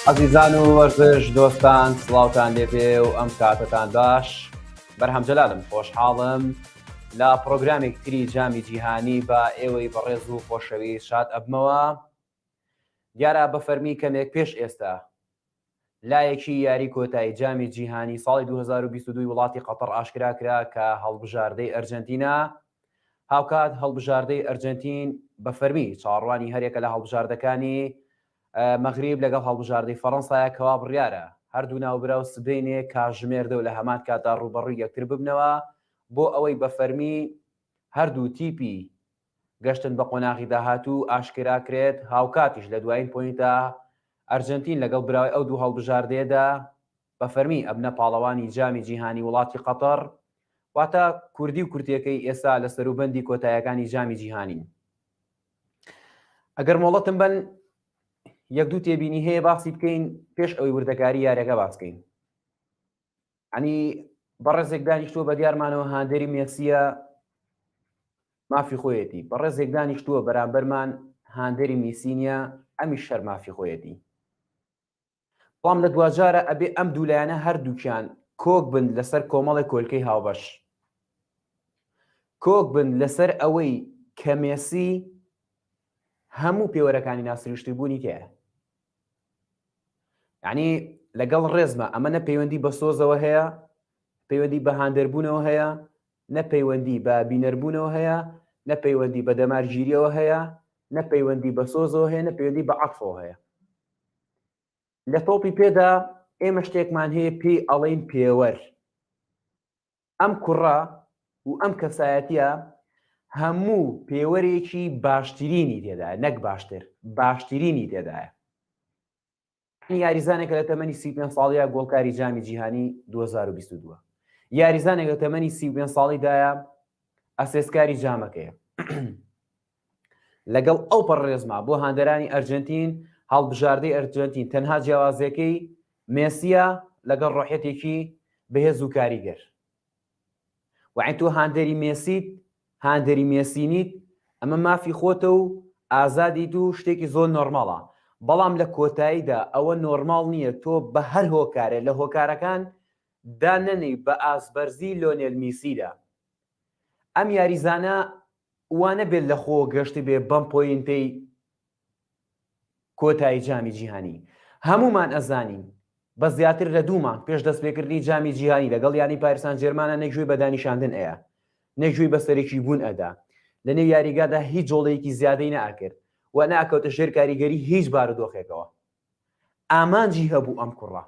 ئەزیزان و وەرزش دۆستان سڵاوتان لێبێ و ئەم کاتەتان باش بەرهەم جەلالم خۆشحاڵم لە پڕۆگرامێک تری جامی جیهانی بە ئێوەی بەڕێز و خۆشەویست شاد ئەبمەوە دیارە بە فەرمی کەمێک پێش ئێستا لایەکی یاری کۆتایی جامی جیهانی ساڵی 2022 وڵاتی قەتەڕ ئاشکرا کرا کە هەڵبژاردەی ئەرجەنتینا هاوکات هەڵبژاردەی ئەرجەنتین بە فەرمی چاوەڕوانی هەریەکە لە هەڵبژاردەکانی مەغریب لەگەڵ هەڵبژاردەی فەڕەنسایە کەوا بڕیارە هەردوو ناوبراو سبەینێ کاژمێر دە و لە هەمان کاتدا ڕووبەڕووی یەکتر ببنەوە بۆ ئەوەی بە فەرمی هەردوو تیپی گەشتن بە قۆناغی داهاتوو ئاشکرا کرێت، هاوکاتیش لە دوایین پۆینتدا ئەرجەنتین لەگەڵ براوەی ئەو دوو هەڵبژاردەیەدا بە فەرمی ئەبنە پاڵەوانی جامی جیهانی وڵاتی قەتەڕ، واتە کوردی و کورتیەکەی ئێستا لە سەروبەندی کۆتایەکانی جامی جیهانین. ئەگەر مۆڵەتم بەن یەک دوو تێبینی هەیە باسی بکەین پێش ئەوەی وردەکاری یاریەکە باس بکەین. ئەنی بەڕێزێک دانیشتووە بە دیارمانەوە هاندەری مێسیە مافی خۆیەتی بەڕێزێک دانیشتووە بەرامبەرمان هاندەری میسی نییە ئەمی شەر مافی خۆیەتی بەڵام لە دواجارە ئەبێ ئەم دوو لایەنە هەردووکیان کۆک بن لەسەر کۆمەڵێک کۆلکەی هاوبەش کۆک بن لەسەر ئەوەی کە مێسی هەموو پێوەرەکانی ناسروشتی بوونی تایە یعنی لەگەڵ ڕێزمە ئەمە نە پەیوەندی بە سۆزەوە هەیە پەیوەندی بە هاندەربوونەوە هەیە نە پەیوەندی بە بینەربوونەوە هەیە نە پەیوەندی بە دەمارگیریەوە هەیە نە پەیوەندی بە سۆزەوە هەیە نە پەیوەندی بە عەتفەوە هەیە لە تۆپی پێدا ئێمە شتێکمان هەیە پێی ئەڵێین پێوەر ئەم کوڕە و ئەم کەسایەتیە هەموو پێوەرێکی باشترینی تێدایە نەک باشتر باشترینی تێدایە یاریزانێکە لە تەمەنی 35 ساڵیە گۆڵکاری جامی جیهانی 2022 یاریزانێک لە تەمەنی 35 ساڵیدایە ئەسێسکاری جامەکەیە لەگەڵ ئەو پەڕێزما بۆ هاندەرانی ئەرجنتین هەڵبژاردەی ئەرجنتین تەنها جیاوازیەکەی مێسیە لەگەڵ ڕۆحیەتێکی بەهێز و کاریگەر وعین تۆ هاندەری مێسیت هاندەری مێسینیت ئەمە مافی خۆتە و ئازادیت و شتێکی زۆر نۆرماڵە بەڵام لە کۆتاییدا ئەوە نۆرماڵ نییە تۆ بە هەر هۆکارێ لە هۆکارەکان دانەنێی بە ئاستبەرزی لۆنێل میسیدا ئەم یاریزانە وانەبێت لە خۆوە گەشتبێ بەم پۆینتەی کۆتایی جامی جیهانی هەمومان ئەزانین بە زیاتر لە دوو مانگ پێش دەستپێکردنی جامی جیهانی لەگەڵ یانەی پاریسان جێرمانە نەگوێی بە دانیشاندن ئەیا نەگوێی بە سەرەکی بوون ئەدا لە نێو یاریگادا هیچ جۆڵەیەکی زیادەی نەئەکرد و نەئەکەوتە ژێر کاریگەری هیچ بارودۆخێکەوە ئامانجی هەبوو ئەم کوڕە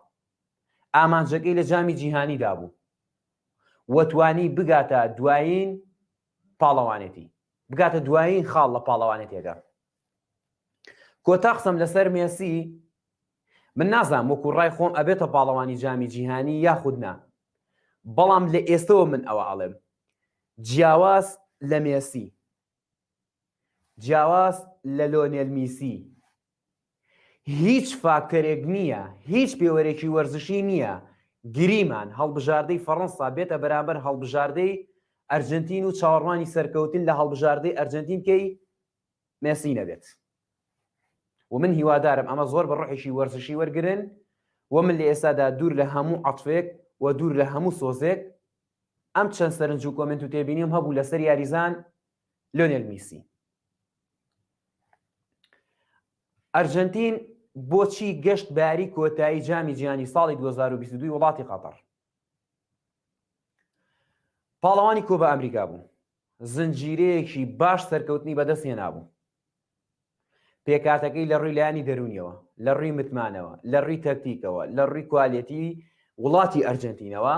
ئامانجەکەی لە جامی جیهانیدا بوو و توانی بگاتە دوایین پاڵەوانێتی بگاتە دوایین خاڵ لە پاڵەوانێتیەکە کۆتا قسەم لەسەر مێسی من نازانم وەکو ڕای خۆم ئەبێتە پاڵەوانی جامی جیهانی یاخود نا بەڵام لە ئێستەوە من ئەوە ئەڵێم جیاواز لە مێسی جیاواز لە لۆنێل میسی هیچ فاکتەرێک نییە، هیچ پێوەرێکی وەرزشی نییە گریمان هەڵبژاردەی فەڕەنسا بێتە بەرامبەر هەڵبژاردەی ئەرجەنتین و چاوەڕوانی سەرکەوتن لە هەڵبژاردەی ئەرجەنتین کەی مێسی نەبێت. و من هیوادارم ئەمە زۆر بە ڕۆحێکی وەرزشی وەرگرن و من لە ئێستادا دوور لە هەموو عەتفێک و دوور لە هەموو سۆزێک ئەم چەند سەرنج و کۆمێنت و تێبینیم هەبوو لەسەر یاریزان لۆنێل میسی. ئەرجەنتین بۆچی گەشت بە یاری کۆتایی جامی جیهانی ساڵی 2022 وڵاتی قەتەر پاڵەوانی کۆبا ئەمریکا بوو زنجیرەیەکی باش سەرکەوتنی بەدەست هێنابوو پێکاتەکەی لە ڕووی لایانی دەرونیەوە لە ڕووی متمانەوە لە ڕووی تەکتیکەوە لە ڕووی کوالێتی وڵاتی ئەرجنتینەوە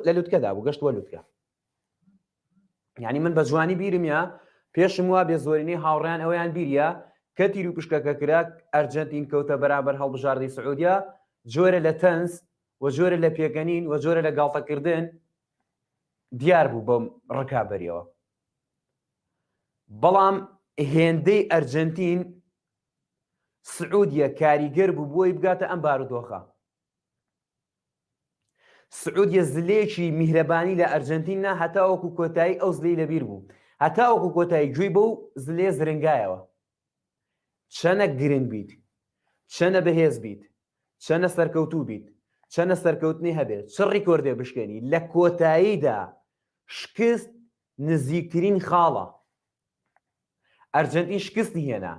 لە لوتکەدا بوو گەشتوە لوتکە یعنی من بە جوانی بیرم یا پێشم وا بێ زۆرینەی هاوڕیان ئەویان بیریە کە تیر و پشکەکە کرا ئەرجنتین کەوتە بەرامبەر هەڵبژاردەی سعودیا جۆرە لە تەنز و جۆرە لە پێکەنین و جۆرە لە گاڵتەکردن دیار بوو بەم ڕکابەریەوە بەڵام هێندەی ئەرجنتین سعودیە کاریگەر بوو بۆی بگاتە ئەم بارودۆخە سعودیە زلەیەکی میهرەبانی لە ئەرجەنتین نا هەتاوەکو کۆتایی ئەو زلەی لەبیر بوو هەتاوەکو کۆتایی گوێی بەو زلەیە زرنگایەوە چەنە گرنگ بیت. چەنە بەهێز بیت، چەنە سەرکەوتوو بیت، چەنە سەرکەوتنی هەبێت، چ ڕیکۆردێ بشکێنی، لە کۆتاییدا شکست نزیکترین خاڵە. ئەرجەنتین شکستی هێنا،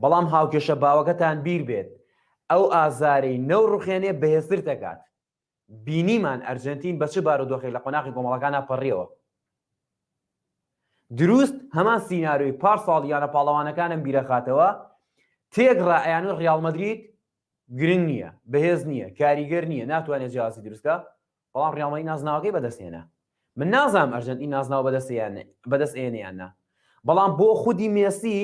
بەڵام هاوکێشە باوەکەتان بیر بێت، ئەو ئازارەی نەوڕوخێنێ بەهێزتر دەکات. بینیمان ئەرجەنتین بە چ بارودۆخێک لە قۆناغی کۆمەڵەکانا پەڕیەوە. دروست هەمان سیناریۆی پار ساڵ یانە پاڵەوانەکانم بیرەخاتەوە، تێکڕا ئەیانوت ڕیاڵ مەدرید گرنگ نییە، بەهێز نییە، کاریگەر نییە، ناتوانێت جیاوازی دروستکا، بەڵام ڕیاڵ مەدرید نازناوەکەی بەدەستهێنا. من نازانم ئەرجەنتین نازناو بەدەست ئێنێ یان نا، بەڵام بۆ خودی مێسی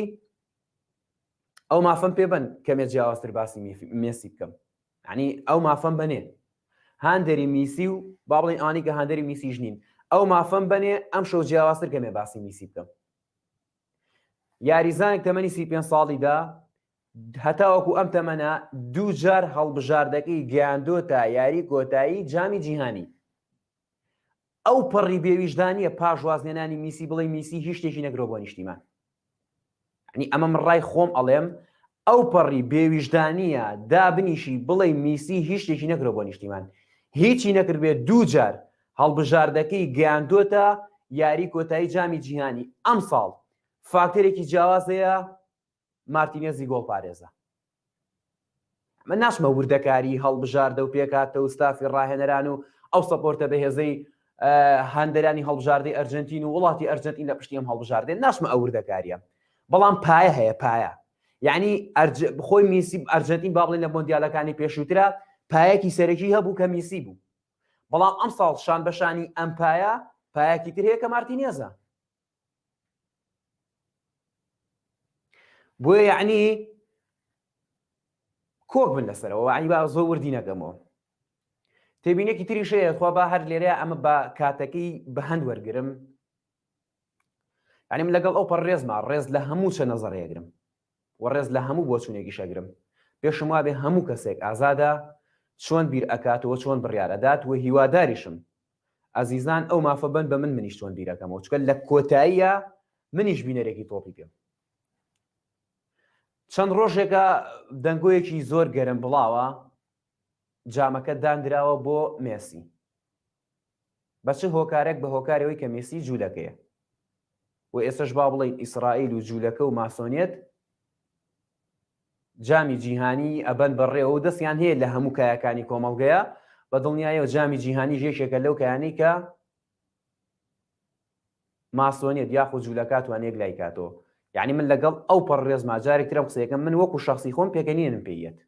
ئەو مافەم پێ بن کەمێ جیاوازتر باسی مێسی بکەم. یعنی ئەو مافەم بەنێ هاندەری میسی و با بڵێن ئەوانەی کە هاندەری میسیش نین ئەو مافەم بەنێ ئەم شەو جیاوازتر کەمێ باسی میسی بکەم. یاریزانێک تەمەنی 35 ساڵیدا هەتاوەکو ئەم تەمەنە دوو جار هەڵبژاردەکەی گەیاندۆتە یاری کۆتایی جامی جیهانی. ئەو پەڕی بێویژدانیە پاش وازهێنانی میسی بڵێ میسی هیچ شتێکی نەکرۆ بۆ نیشتیمان. یعنی ئەمە من ڕای خۆم ئەڵێم ئەو پەڕی بێویژدانیە دابنیشی بڵێ میسی هیچ شتێکی نەکرۆ بۆ نیشتیمان. هیچی نەکردبێت دوو جار هەڵبژاردەکەی گەیاندۆتە یاری کۆتایی جامی جیهانی ئەمساڵ فاکتەرێکی جیاواز هەیە مارتینێزی گۆڵپارێزە. من ناچمە وردەکاری هەڵبژاردە و پێکهاتە و ستافی ڕاهێنەران و ئەو support ە بەهێزەی هاندەرانی هەڵبژاردەی ئەرجنتین و وڵاتی ئەرجنتین لە پشتی ئەم هەڵبژاردێ ناچمە ئەو وردەکاریە بەڵام پایە هەیە پایە یعنی خۆی میسی ئەرجنتین با بڵێن لە مۆندیالەکانی پێشووترە پایەکی سەرەکی هەبوو کە میسی بوو بەڵام ئەم ساڵ شان بەشانی ئەم پایە پایەکی تر هەیە کە مارتینێزە بۆیە یعنی کۆک بن لەسەرەوە عنی با زۆر وردی نەکەمەوە تێبینێکی تریش هەیە خوا با هەر لێرەیە ئەمە بە کاتەکەی بە هەند وەرگرم یعنی من لەگەڵ ئەو پەڕ ڕێزما ڕێز لە هەموو چە نەزەڕێگرم و ڕێز لە هەموو بۆچوونێکیش ئەگرم پێشم وابێ هەموو کەسێک ئازادە چۆن بیر ئەکاتەوە چۆن بڕیار ئەدات و هیواداریشم ئەزیزان ئەو مافە بن بە من منیش چۆن بیرەکەمەوە چکە لە کۆتاییە منیش بینەرێکی تۆپی پێم چەند ڕۆژێکە دەنگۆیەکی زۆر گەرم بڵاوە جامەکە دانراوە بۆ مێسی بە چ هۆکارێک بە هۆکارەوەی کە مێسی جوولەکەیە و ئێستەش با بڵێین ئیسرائیل و جوولەکە و ماسۆنیەت جامی جیهانی ئەبەن بەڕێوە و دەستیان هەیە لە هەموو کایەکانی کۆمەڵگەیە بە دڵنیایەوە جامی جیهانیش یەکێکە لەو کایانەی کە ماسۆنیەت یاخود جوولەکە توانێک لای کاتەوە یعنی من لەگەڵ ئەو پەڕ ڕێزما جارێک ترم قسەیەکەم من وەکو شخصی خۆم پێکەنینم پێیەت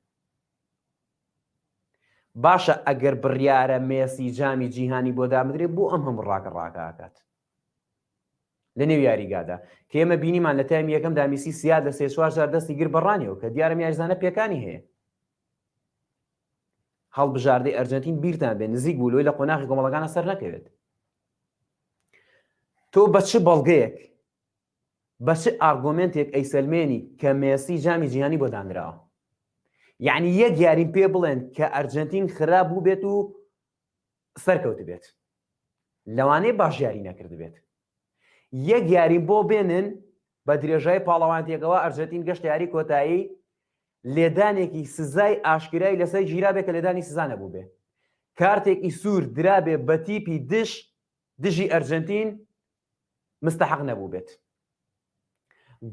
باشە ئەگەر بڕیارە مێسی جامی جیهانی بۆ دامدرێ بۆ ئەم هەموو ڕاکە ڕاکە ئەکات لە نێو یاریگادا کە ئێمە بینیمان لە تایمی یەکەمدا میسی سیاد لە سێ چوار جار دەستی گر بەڕانیەوە کە دیارە یاریزانە پێکانی هەیە هەڵبژاردەی ئەرجەنتین بیرتان بێ نزیک بوو لۆی لە قۆناغی کۆمەڵەکانە سەر نەکەوێت تۆ بە چ بەڵگەیەک بە چ argument ێک ئەیسەلمێنی کە مێسی جامی جیهانی بۆ دانراوە یعنی یەک یاریم پێ بڵێن کە ئەرجەنتین خراپ بوو بێت و سەرکەوتبێت لەوانەیە باش یاری نەکردبێت یەک یاریم بۆ بێنن بە درێژای پاڵەوانتێکەوە ئەرجەنتین گەشتە یاری کۆتایی لێدانێکی سزای ئاشکرای لەسەر گیرابێ کە لێدانی سزا نەبوو بێ کارتێکی سوور درابێ بە تیپی دش دژی ئەرجەنتین مستحق نەبوو بێت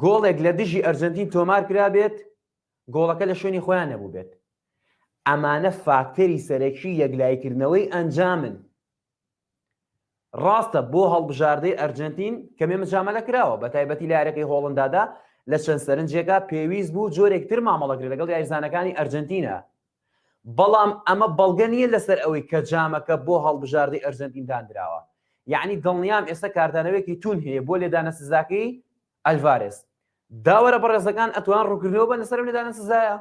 گۆڵێک لە دژی ئەرجەنتین تۆمار کرابێت گۆڵەکە لە شوێنی خۆیان نەبووبێت. ئەمانە فاکتەری سەرەکی یەکلاییکردنەوەی ئەنجامن. ڕاستە بۆ هەڵبژاردەی ئەرجەنتین کەمێ مجامەلە کراوە، بە تایبەتی لە یاریەکەی هۆڵندادا لە چەند سەرنجێکا پێویست بوو جۆرێک تر مامەڵە کرێت لەگەڵ یاریزانەکانی ئەرجەنتینە، بەڵام ئەمە بەڵگە نییە لەسەر ئەوەی کە جامەکە بۆ هەڵبژاردەی ئەرجەنتین داندراوە. یەعنی دڵنیام ئێستا کاردانەوەیەکی توند هەیە بۆ لێدانە سزاکەی ئەلڤارێز داوەرە بەڕێزەکان ئەتوان ڕوونکردنەوە بەن لەسەر ئەم لێدانە سزایە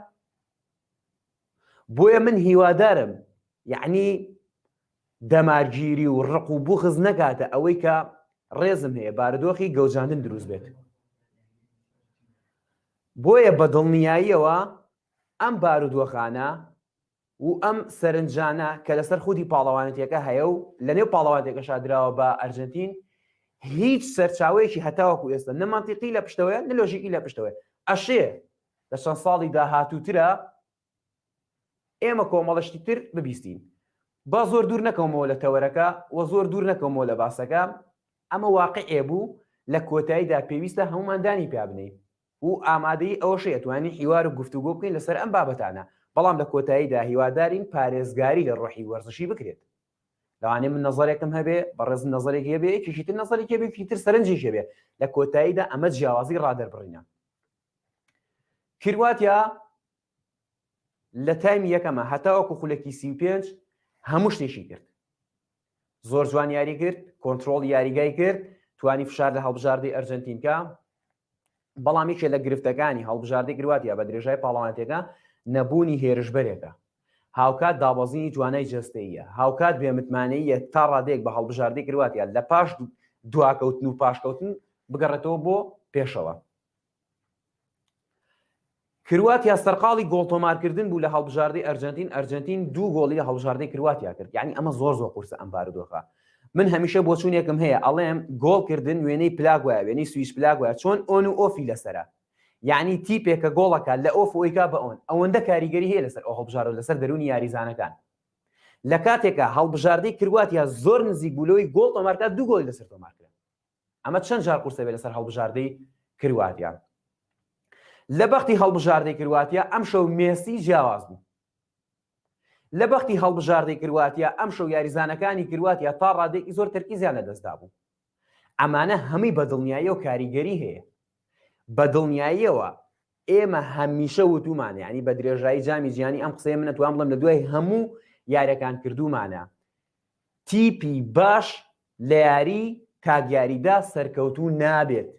بۆیە من هیوادارم یعنی دەمارگیری و ڕق و بوغز نەکاتە ئەوەی کە ڕێزم هەیە بارودۆخی گەوجاندن دروست بێت بۆیە بە دڵنیاییەوە ئەم بارودۆخانە و ئەم سەرنجانە کە لەسەر خودی پاڵەوانێتیەکە هەیە و لەنێو پاڵەوانێتیەکەشا دراوە بە ئەرجەنتین هیچ سەرچاوەیەکی هەتاوەکو ئێستا نە مەنتیقی لە پشتەوەیە نە لۆژیکی لە پشتەوەیە ئەشێ لە چەند ساڵی داهاتووترە. ئێمە کۆمەڵە شتی تر ببیستین. با زۆر دوور نەکەومەوە لە تەوەرەکە و زۆر دوور نەکەومەوە لە باسەکە، ئەمە واقیعێ بوو لە کۆتاییدا پێویستە هەموومان دانی پیا بنێین و ئامادەی ئەوەش ئەتوانین حیوار و گفتوگۆ بکەین لەسەر ئەم بابەتانە، بەڵام لە کۆتاییدا هیوادارین پارێزگاری لە ڕۆحی وەرزشی بکرێت. لەوانەیە من نەزەرێکم هەبێ، بەڕێزم نەزەرێکی هەبێ، یەکێکی تر نەزەرێکی هەبێ، یەکێکی تر سەرنجێکی هەبێ. لە کۆتاییدا ئەمە جیاوازی ڕادەربڕینە. کرواتیا لە تایمی یەکەمە هەتاوەکو خولەکی 35 هەموو شتێکی کرد زۆر جوان یاری کرد کۆنترۆڵ یاریگای کرد توانی فشار لە هەڵبژاردەی ئەرجنتینکە بەڵام یەکێ لە گرفتەکانی هەڵبژاردەی کرواتیا بە درێژای پاڵەوانێتەکە نەبوونی هێرشبەرێکە هاوکات دابەزینی توانای جەستەییە هاوکات بێمتمانەیە تا ڕادەیەک بە هەڵبژاردەی کرواتیا لە پاش دواکەوتن و پاشکەوتن بگەڕێتەوە بۆ پێشەوە کرواتیا سەرقاڵی گۆڵ تۆمارکردن بوو لە هەڵبژاردەی ئەرجەنتین، ئەرجەنتین دوو گۆڵی لە هەڵبژاردەی کرواتیا کرد، یانی ئەمە زۆر زۆر قورسە ئەم بارودۆخە. من هەمیشە بۆچوونێکم هەیە ئەڵێم گۆڵکردن وێنەی plug وایە، وێنەی switch plug وایە، چۆن on و off ی لەسەرە. یانی تیپێک کە گۆڵەکە لە off ئەیکا بە on، ئەوەندە کاریگەری هەیە لەسەر ئەو هەڵبژاردە لەسەر دەروونی یاریزانەکان. لە کاتێکا هەڵبژاردەی کرواتیا زۆر نزیک بوو لەوەی گۆڵ تۆمارکات دوو گۆڵی لەسەر تۆمارکرا. ئەمە چەند جار قورسە بێ لەسەر هەڵبژاردەی کرواتیا. لە بەختی هەڵبژاردەی کرواتیا ئەمشەو مێسی جیاواز بوو. لە بەختی هەڵبژاردەی کرواتیا ئەمشەو یاریزانەکانی کرواتیا تا ڕادەیەکی زۆر تەرکیزیان لەدەستدا بوو. ئەمانە هەمووی بە دڵنیاییەوە کاریگەری هەیە. بە دڵنیاییەوە ئێمە هەمیشە وتومانە یعنی بە درێژایی جامی جیهانی ئەم قسەیە من ئەتوانم بڵێم لە دوای هەموو یاریەکان کردومانە تیپی باش لە یاری تاک یاریدا سەرکەوتوو نابێت.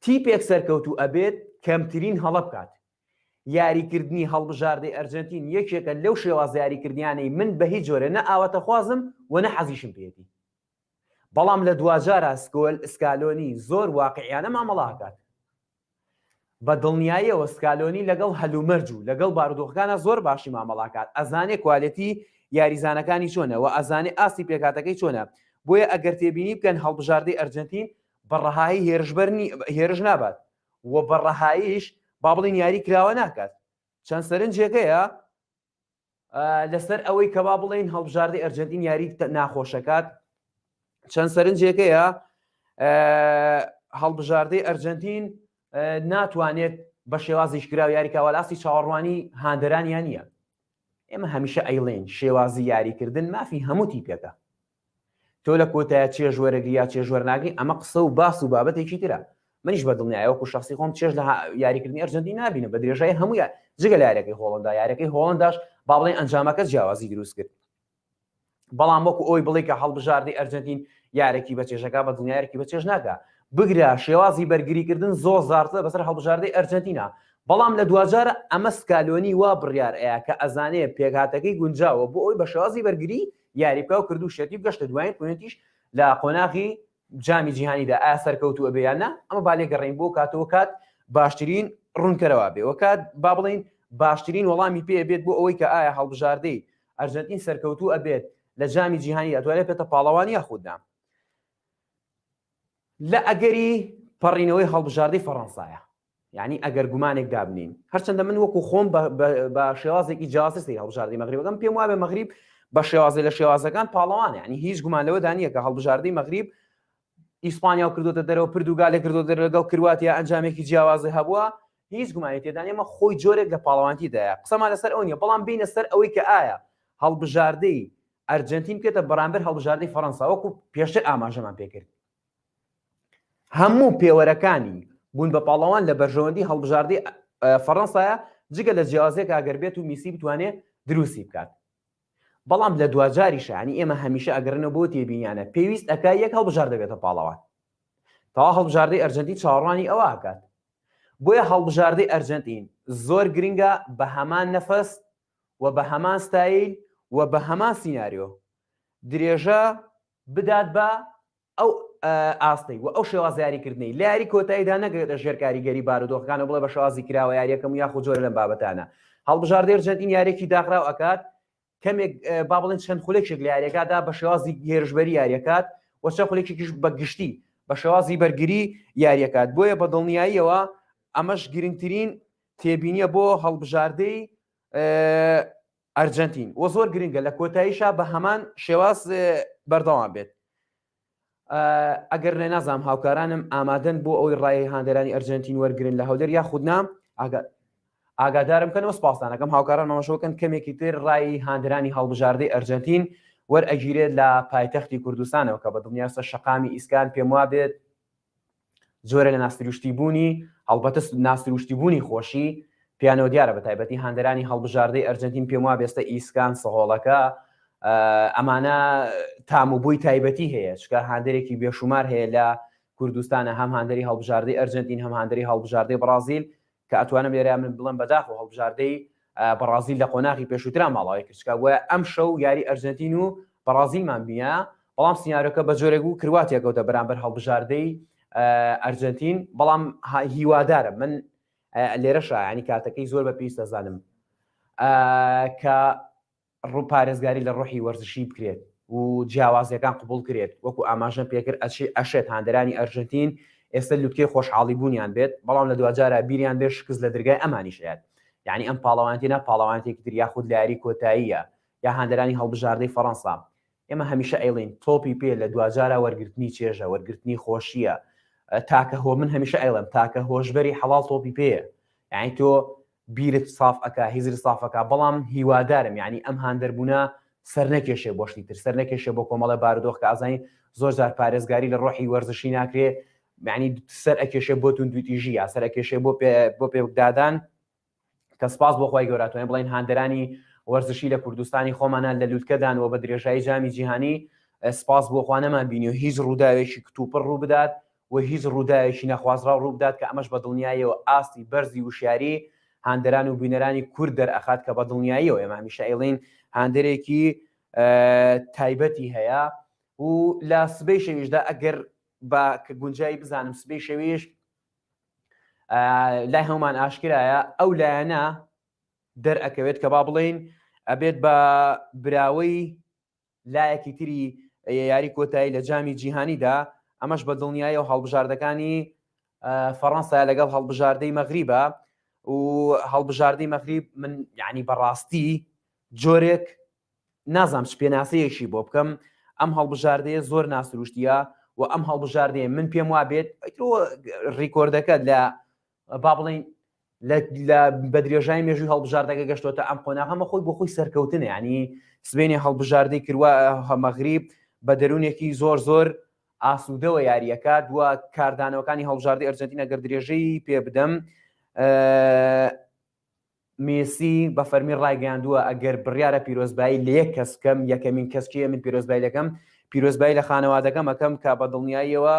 تیپێک سەرکەوتوو ئەبێت کەمترین هەڵە بکات. یاریکردنی هەڵبژاردەی ئەرجەنتین یەکێکە لەو شێوازە یاریکردنیانەی من بە هیچ جۆرێ نە ئاواتەخوازم و نە حەزیشم پێیەتی. بەڵام لە دواجارا سکۆل سکالۆنی زۆر واقعیانە مامەڵە ئەکات. بە دڵنیاییەوە سکالۆنی لەگەڵ هەلومەرج و لەگەڵ بارودۆخەکانا زۆر باشی مامەڵە ئەکات، ئەزانێ کوالێتی یاریزانەکانی چۆنە و ئەزانێ ئاستی پێکهاتەکەی چۆنە، بۆیە ئەگەر تێبینی بکەن هەڵبژاردەی ئەرجەنتین بە ڕەهایی هێرشبەر هێرش نابات و بە ڕەهاییش با بڵێین یاری کراوە ناکات. چەند سەرنجێک هەیە لەسەر ئەوەی کە با بڵێین هەڵبژاردەی ئەرجەنتین یاری ناخۆشەکات چەند سەرنجێکەیە هەڵبژاردەی ئەرجەنتین ناتوانێت بە شێوازیش کراو یاریکاوە لاستی چاوەڕوانی هاندەرانیان نییە ئێمە هەمیشە ئەیڵێن شێوازی یاریکردن مافی هەموو تیپێکە تۆ لە کۆتایە چێژ وەرەگری یا چێژ وەرناگری ئەمە قسە و باس و بابەتێکی ترە منیش بە دڵنیایە وەکو شخصی خۆم چێژ لە یاریکردنی ئەرجەنتین نابینم بە درێژایی هەموو یار جگە لە یاریەکەی هۆڵندا یاریەکەی هۆڵنداش با بڵێن ئەنجامەکە جیاوازی دروست کرد بەڵام وەکو ئەوی بڵێ کە هەڵبژاردەی ئەرجەنتین یارێکی بە چێژەکە بە دڵنیایەکی بە چێژ ناکە بگرە شێوازی بەرگریکردن زۆر زارتە بەسەر هەڵبژاردەی ئەرجەنتینا بەڵام لە دواجارە ئەمە سکالۆنی وا بڕیار ئەیە کە ئەزانێ پێکهاتەکەی گونجاوە بۆ ئەوی بە شێوازی بەرگری یاری بکا و کردووشیەتی و گەشتە دوایین قونێتیش لە قۆناغی جامی جیهانیدا ئایا سەرکەوتوو ئەبێ یان نا ئەمە با لێگەڕێین بۆ کاتەوە کات باشترین ڕوونکەرەوە بێ وە کات با بڵێین باشترین وەڵامی پێ بێت بۆ ئەوەی کە ئایا هەڵبژاردەی ئەرجەنتین سەرکەوتوو ئەبێت لە جامی جیهانیدا توانێت پێتە پاڵەوان یاخود نا لە ئەگەری پەڕینەوەی هەڵبژاردەی فەڕەنسایە یعنی ئەگەر گومانێک دابنین هەرچەندە من وەکو خۆم بە شێوازێکی جیاوازتر سەیری هەڵبژاردەی مەغریبەکەم پێم وابێ مەغریب بە شێوازێ لە شێوازەکان پاڵەوانە یعنی هیچ گومان لەوەدا نییە کە هەڵبژاردەی مەغریب ئیسپانیا کردوتە دەرەوە پردوگالێ کردو دەرەوە لەگەڵ کرواتیا ئەنجامێکی جیاوازی هەبووە هیچ گومانی تێدا نییە ئەمە خۆی جۆرێک لە پاڵەوانتیدایە قسەمان لەسەر ئەو نییە بەڵام بینە سەر ئەوەی کە ئایا هەڵبژاردەی ئەرجنتین بکێتە بەرامبەر هەڵبژاردەی فەڕەنسا وەکو پێشتر ئاماژەمان پێکرد هەموو پێوەرەکانی بوون بە پاڵەوان لە بەرژەوەندی هەڵبژاردەی فەڕەنسایە جگە لە جیاوازێک ئەگەر بێت و میسی بتوانێت دروستی بکات بەڵام لە دواجاریشە ینی ئێمە هەمیشە ئەگەرنەوە بۆ تێبینیانە پێویست ئەک یەک هەڵبژاردە بێتە پاڵەوان تەوا هەڵبژاردەی ئەرجنتین چاوەڕوانی ئەوە ئەکات بۆیە هەڵبژاردەی ئەرجنتین زۆر گرنگە بە هەمان نەفەس و بە هەمان ستایل و بە هەمان سیناریۆ درێژە بدات بە ئەو ئاستەی و ئەو شێوازە یاریکردنەی لە یاری کۆتاییدا نەگرێتە ژێر کاریگەری بارودۆخەکان و بڵێ بە شێوازی کراوە یاریەکەم و یاخود جۆرە لەم بابەتانە هەڵبژاردەی ئەرجەنتین یاریەکی داخراو ئەکات کەمێک با بڵێن چەند خولێکێک لە یاریەکەدا بە شێوازی هێرشبەری یاریەکات و چەند خولێکێکیش بە گشتی بە شێوازی بەرگری یاریەکات بۆیە بە دڵنیاییەوە ئەمەش گرنگترین تێبینیە بۆ هەڵبژاردەی. ئەرجەنتین وە زۆر گرنگە لە کۆتاییشا بە هەمان شێواز بەردەوام بێت. ئەگەر لێ نازانم هاوکارانم ئامادەن بۆ ئەوەی ڕای هاندەرانی ئەرجەنتین وەرگن لە هەولێر یاخود نا ئاگادارم کەنەوە سپاسانەکەم هاوکاران مامەشەوەکەن کەمێکی تر ڕای هاندرانی هەڵبژاردەی ئەرجەنتین وەرئەگیرێت لە پایتەختی کوردستانەوە کە بە دڵنیاستە شەقامی ئیسکان پێم وابێت جۆرە لە ناسروشتی بوونی هەڵبەتە ناسروشتی بوونی خۆشی پیانەوە دیارە بە تایبەتی هاندەرانی هەڵبژاردەی ئەرجەنتین پێم وابێ ئێستا ئیسکان سەهۆڵەکە ئەمانە تام و بووی تایبەتی هەیە چکە هاندەرێکی بێشومار هەیە لە کوردستانە هەم هاندەری هەڵبژاردەی ئەرجەنتین هەم هاندەری هەڵبژاردەی بەڕازیل کە ئەتوانم لێرە من بڵێم بەداخەوە هەڵبژاردەی بەڕازیل لە قۆناغی پێشووترا ماڵاوی کرد چکا وایە ئەم شەو یاری ئەرجەنتین و بەڕازیلمان بینە بەڵام سیناریۆکە بە جۆرێک بوو کرواتیا کەوتە بەرامبەر هەڵبژاردەی ئەرجەنتین بەڵام هیوادارە من لێرەشا ینی کاتەکەی زۆر بە پێویست دەزانم کە ڕوو پارێزگاری لە ڕۆحی وەرزشی بکرێت و جیاوازیەکان قبوڵ کرێت وەکو ئاماژەم پێکرد ئەچێ ئەشێت هاندەرانی ئەرژەنتین ئێستا لوتکەی خۆشحاڵی بوونیان بێت بەڵام لە دواجارا بیریان بێت شکست لە درگای ئەمانیش ئەیات یعنی ئەم پاڵەوانێتی نا پاڵەوانێتێکی تر یاخود لە یاری کۆتاییە یا هاندەرانی هەڵبژاردەی فەڕەنسا ئێمە هەمیشە ئەیڵین تۆپی پێ لە دواجارا وەرگرتنی چێژە وەرگرتنی خۆشیە تاکە هۆ من هەمیشە ئەیڵێم تاکە هۆشبەری حەڵاڵ تۆپی پێیە یعنی تۆ بیرت ساف ئەکا هزرت ساف ئەکا بەڵام هیوادارم یانی ئەم هاندەر بوونە سەر نەکێشێ بۆ شتی تر سەر نەکێشێ بۆ کۆمەڵە بارودۆخ کە ئازانی زۆر جار پارێزگاری لە ڕۆحی وەرزشی ناکرێ یعنی سەر ئەکێشێ بۆ توندوتیژی یا سەر ئەکێشێ بۆ پێ بۆ پێکدادان کە سپاس بۆ خۆی گەوراتوانین بڵین هاندەرانی وەرزشی لە کوردستانی خۆمانە لە لوتکەدان و بە درێژایی جامی جیهانی سپاس بۆ خوا نەمان بینی و هیچ ڕووداوێکی کتوپڕ ڕوو بدات و هیچ ڕووداوێکی نەخوازراو ڕووبدات کە ئەمەش بە دڵنیاییەوە ئاستی بەرزی وشیاری هاندەران و بینەرانی کورد دەرئەخات کە بە دڵنیاییەوە ئێمە هەمیشە ئەیڵێین هاندەرێکی تایبەتی هەیە و لە سبەی شەویشدا ئەگەر بە کە گونجایی بزانم سبەی شەویش لای هەمومان ئاشکرایە ئەو لایەنە دەرئەکەوێت کە با بڵێین ئەبێت بە براوەی لایەکی تری یاری کۆتایی لە جامی جیهانیدا، ئەمەش بە دڵنیاییەوە هەڵبژاردەکانی فەڕەنسا لەگەڵ هەڵبژاردەی مەغریبە و هەڵبژاردەی مەغریب من یعنی بەڕاستی جۆرێک نازانم چ پێناسەیەکی بۆ بکەم ئەم هەڵبژاردەیە زۆر ناسروشتیە و ئەم هەڵبژاردەیە من پێم وا بێت ریکۆردەکە لە با بڵین لە بە درێژای مێژووی هەڵبژاردەکە گەشتۆتە ئەم قۆناغەمە خۆی بۆ خۆی سەرکەوتنە ینی سبێنێ هەڵبژاردەی کروە مەغریب بە دەروونێکی زۆر زۆر ئاسوودەوە یاریەکە دووە کاردانەوەکانی هەڵبژاردەی ئەرجنتین ئەگەر درێژەی پێ بدەم مێسی بە فەرمی ڕایگەیاندووە ئەگەر بڕیارە پیرۆزبایی لە یەک کەس بکەم یەکەمین کەس کێیە من پیرۆزبایی دەکەم پیرۆزبایی لە خانەوادەکەم ئەکەم کە بە دڵنیاییەوە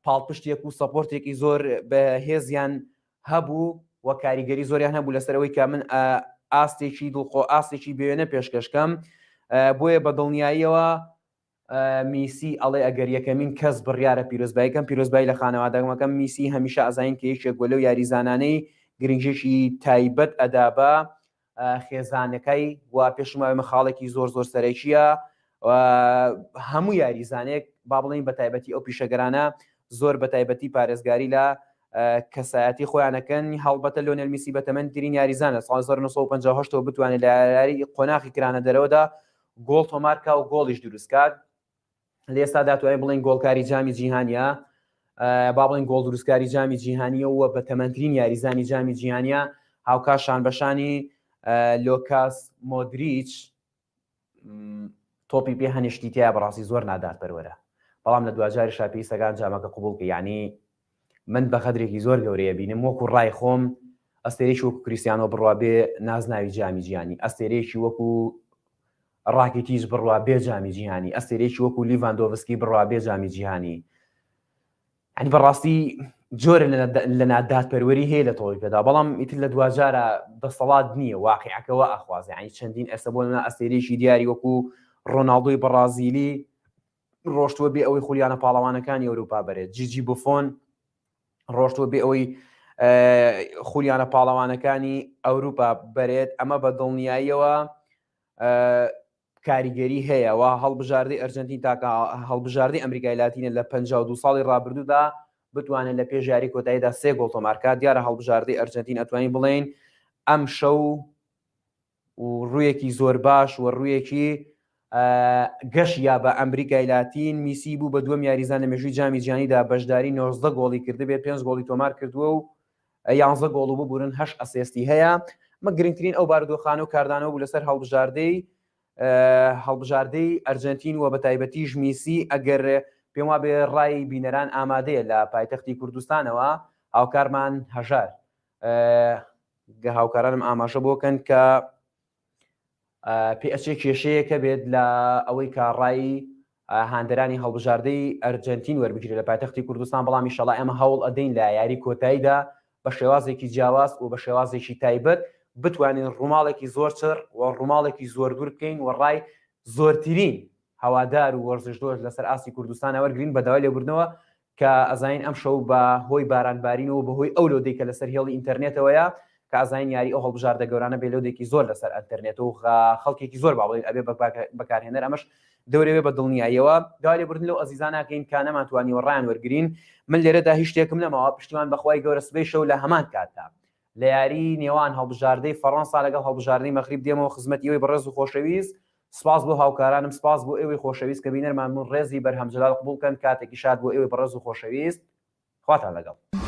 پاڵپشتێک و support ێکی زۆر بەهێزیان هەبوو و کاریگەری زۆریان هەبوو لەسەر ئەوەی کە من ئاستێکی دڵخۆ ئاستێکی بێوێنە پێشکەشکەم بۆیە بە دڵنیاییەوە میسی ئەڵێ ئەگەر یەکەمین کەس بڕیارە پیرۆزبایی کەم پیرۆزبایی لە خانەوادەکەم میسی هەمیشە ئەزانین کە یەکێک بووە لەو یاریزانانەی گرنگیەکی تایبەت ئەدا بە خێزانەکەی و پێشم وایە خاڵێکی زۆر زۆر سەرەکیە هەموو یاریزانێک با بڵین بە تایبەتی ئەو پیشەگەرانە زۆر بە تایبەتی پارێزگاری لە کەسایەتی خۆیانەکەن هەڵبەتە لۆنێل میسی بەتەمەنترین یاریزانە ساڵ 1950 بتوانێت لە یاری قۆناخی کرانە دەرەوەدا گۆڵ تۆمارکا و گۆڵیش دروستکات لە ئێستا داتوانین بڵێن گۆڵکاری جامی جیهانیە با بڵێن گۆڵ دروستکاری جامی جیهانیە و بە تەمەنترین یاریزانی جامی جیهانیە هاوکات شان بەشانی لۆکاس مۆدریچ تۆپی پێ هەنیشتی تیا بەڕاستی زۆر نادادپەروەرە بەڵام لە دواجاری شاپیستەکان جامەکە قوبڵکە یعنی من بە غەدرێکی زۆر گەورەیە بینم وەکو ڕای خۆم ئەستێرێکی وەکو کریسیانۆ بڕوا بێ نازناوی جامی جیهانی ئەستێرێکی وەکو ڕاکیتیچ بڕوا بێ جامی جیهانی ئەستێرێکی وەکو لیڤاندۆڤسکی بڕوا بێ جامی جیهانی یعنی بەڕاستی جۆرە لە نادادپەروەری هەیە لە تۆپی پێدا بەڵام ئیتر لە دواجارە دەسەڵات نییە واقعەکەەوە ئەخوازێ یعنی چەندین ئێستا بۆ ئەستێرێکی دیاری وەکو ڕۆناڵدۆی بەڕازیلی ڕۆشتووە بێ ئەوەی خولیانە پاڵەوانەکانی ئەوروپا بەرێت جیجی بفۆن ڕۆشتووە بێ ئەوەی خولیانە پاڵەوانەکانی ئەوروپا بەرێت ئەمە بە دڵنیاییەوە کاریگەری هەیە و هەڵبژاردەی ئەرجنتین تاکە هەڵبژاردەی ئەمریکای لاتینە لە 52 ساڵی ڕابردوودا بتوانێت لە پێش یاری کۆتاییدا سێ گۆڵ تۆمارکات دیارە هەڵبژاردەی ئەرجنتین ئەتوانین بڵێین ئەم شەو. و ڕوویەکی زۆر باش و ڕوویەکی گەش یا بە ئەمریکای لاتین میسی بوو بە دووەم یاریزان لە مێژووی جامی جیهانیدا بەشداری 19 گۆڵی کردبێت پێنج گۆڵی تۆمار کردووە و یانزە گۆڵ و ببورن هەش assist ی هەیە مە گرنگترین ئەو بارودۆخانە و کاردانەوە بوو لەسەر هەڵبژاردەی هەڵبژاردەی ئەرجەنتین و بە تایبەتیش میسی ئەگەر پێم وابێ ڕای بینەران ئامادەیە لە پایتەختی کوردستانەوە هاوکارمان هەژار گە هاوکارانم ئاماژە بۆکەن کە پێ ئەچێ کێشەیەکە بێت لە ئەوەی کە ڕای هاندەرانی هەڵبژاردەی ئەرجەنتین وەربگیرێت لە پایتەختی کوردستان، بەڵام ئیشەڵا ئێمە هەوڵ ئەدەین لە یاری کۆتاییدا بە شێوازێکی جیاواز و بە شێوازێکی تایبەت بتوانین ڕووماڵێکی زۆر چڕ و ڕووماڵێکی زۆر دوور بکەین و ڕای زۆرترین هەوادار و وەرزشدۆست لەسەر ئاستی کوردستان وەرگرین بە داوای لێبوردنەوە کە ئەزانین ئەم شەو بە هۆی باران بارینەوە بە هۆی ئەو load ەی کە لەسەر هێڵی ئینتەرنێتەوەیە کە ئەزانین یاری ئەو هەڵبژاردە گەورانە بێ load ێکی زۆر لەسەر ئەنتەرنێت و خەڵکێکی زۆر با بڵێین ئەبێ بەکارهێنەر ئەمەش دەورەوێ بە دڵنیاییەوە داوای لێبوردن لەو ئەزیزان ناکەین کە نەمانتوانیوە ڕایان وەرگرین من لێرەدا هیچ شتێکم نەماوە پشتیوان بەخوای گەورە سبەی شەو لە هەمان کاتدا لە یاری نێوان هەڵبژاردەی فەڕەنسا لەگەڵ هەڵبژاردەی مەغریب دێمەوە خزمەتی ئێوەی بەڕێز و خۆشەویست سپاس بۆ هاوکارانم سپاس بۆ ئێوەی خۆشەویست کە بینەرمان بوون ڕێزی بەرهەم جەلال قبوڵ کەن کاتێکی شاد بۆ ئێوەی بەڕێز و خۆشەویست خواتان لەگەڵ.